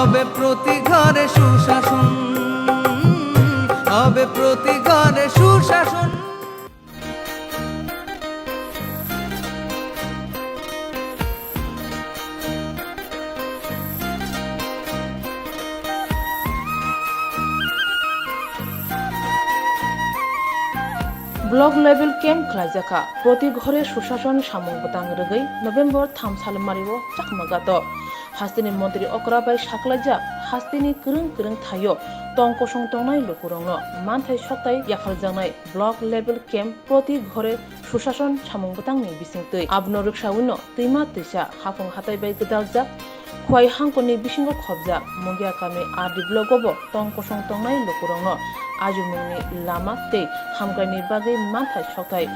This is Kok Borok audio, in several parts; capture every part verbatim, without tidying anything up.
হবে প্রতি ঘরে সুশাসন, হবে প্রতি ঘরে সুশাসন। Block level camp khlaijakha. Proti ghore sushason samung bwtang rwgwi November tham salmario Chakma Ghat-o hasteni montri okra bai saklaijak hasteni kwrwng kwrwng thaio tong kosong tongnai lukurokno manthai soktai yapharjaknai block level camp proti ghore sushason samung bwtangni bisingtwi. Abono rwksawino twima twisa hapung hatai bai gwdaljak Khwai hangkoni bisingo khobjak Mungia kami R D block-o bo tong kosong tongnai lukurokno ajumungni lama tei hamkraini bagwi manthai soktai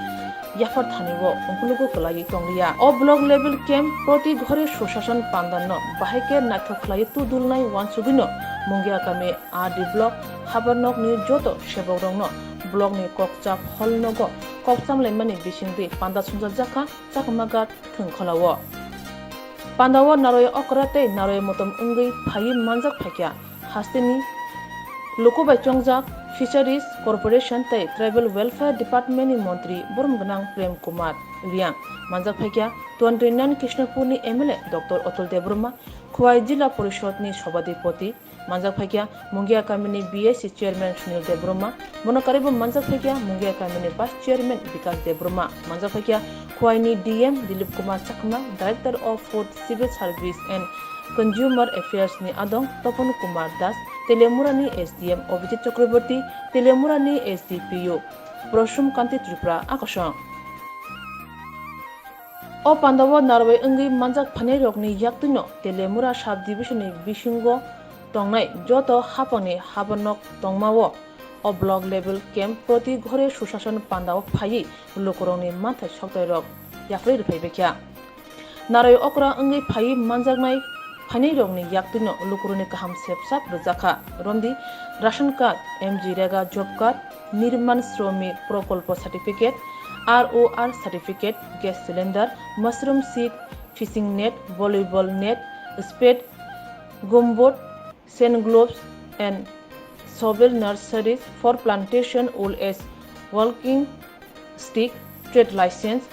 yaphar thani-o ungkulugo kwlaiwi tongliya. O block level camp proti ghore sushason pandanno bahai khe naithok khlaiwi tudulnai uansugwino Mungia kami R D block habarnokni joto sebokrokno blockni kokchap hall nogo kokcham laimani bisingtwi panda sumjakjakha Chakma Ghat thwngkhwla-o. Pandao Naroi okra tei Naroi motom wngwi phaiwi manjak phaikha hasteni luku bai chongjak Fisheries Corporation tei Tribal Welfare Department ni montri borom gwnang Prem Kumar Reang, manjak phaikha twenty nine Krishnapur ni M L A Doctor Atul Debbarma, Khowai Jila Porishod ni Sobhadipoti, manjak phaikha Mungia kamini B I C chairman Sunil Debbarma, bono karwibo manjak phaikha Mungia kamini vice chairman Bikas Debbarma, manjak phaikha Khowai ni D M Dilip Kumar Chakma, Director of Food, Civil Service and Consumer Affairs ni adong Topon Kumar Das, Teliamura ni S D M Abhijit Chakraborty, Teliamura ni S D P O Prosum Kanti Tripura akosong. O pandao narwai wngwi manjak phainairokni yaktwino Teliamura sub division ni bisingo tongnai joto haphangni habarnok tongmao o block level camp proti ghore sushason pandao phaiwi lukurokni manthai soktairok yapharwi rwphaibaikha. Narwai okra wngwi phaiwi manjaknai phainairokni yaktwino lukurokni kaham sepsap rwjakha. Romdi ration card, M G Rega job card, Nirman Shromik Prokolpo certificate, R O R certificate, gas cylinder, mushroom seed, fishing net, volleyball net, spade, gumboot, sand gloves and shovel, nurseries for plantation, old age walking stick, trade license,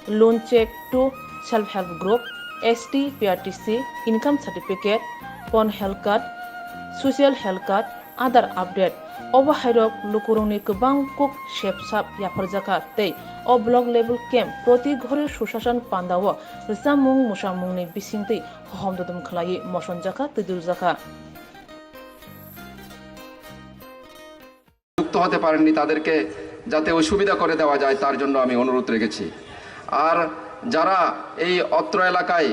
loan check to self help group, S T, P R T C, income certificate, pon health card, social health card, Aadhaar update. Obo hairok lukurokni kwbang kuk sepsap yapharjakha tei o block level camp proti ghore sushason pandao rwchapmung mwsamungni bisingtwi hohom dodom khlaiwi mosonjakha tei duljakha. যুক্ত হতে পারেননি, তাদেরকে যাতে ওই সুবিধা করে দেওয়া যায়, তার জন্য আমি অনুরোধ রেখেছি। আর যারা এই অত্র এলাকায়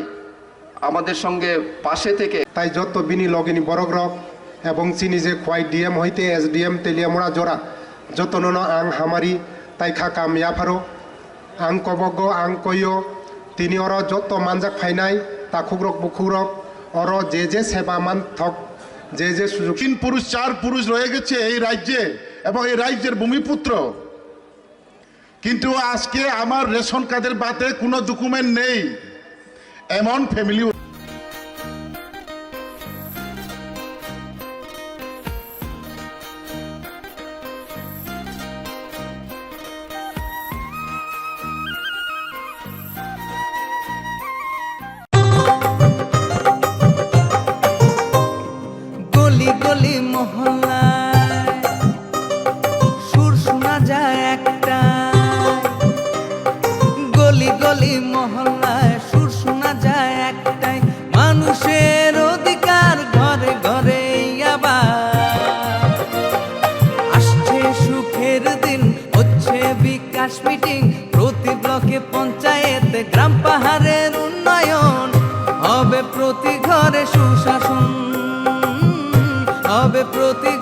আমাদের সঙ্গে পাশে থেকে তাই যত বিনি লগিনি বরগরক এবং চিনি যে খোয়াই ডিএম হইতে এসডিএম তেলিয়ামুড়া জোড়া যত নন আং হামারি তাই খা কাম ইয়াফারো Ang kobogo, ang koyo, tini oro joto manjak phainai takhukrok bukhukrok oro je je seba manthok, je je sujog তিন পুরুষ, চার পুরুষ রয়ে গেছে এই রাজ্যে এবং এই রাজ্যের ভূমিপুত্র, কিন্তু আজকে আমার রেশন কার্ডের বাদে কোনো ডকুমেন্ট নেই, এমন ফ্যামিলি। গলি গলি মহল্লায় সুর শোনা যায় একটাই, গলি গলি মহল্লায় সুর শোনা যায় একটাই, মানুষের অধিকার ঘরে ঘরে আবার। আসছে সুখের দিন, হচ্ছে বিকাশ মিটিং, প্রতি ব্লকে পঞ্চায়েতে গ্রাম পাহাড়ের উন্নয়ন, হবে প্রতি ঘরে সুশাসন, হবে প্রতি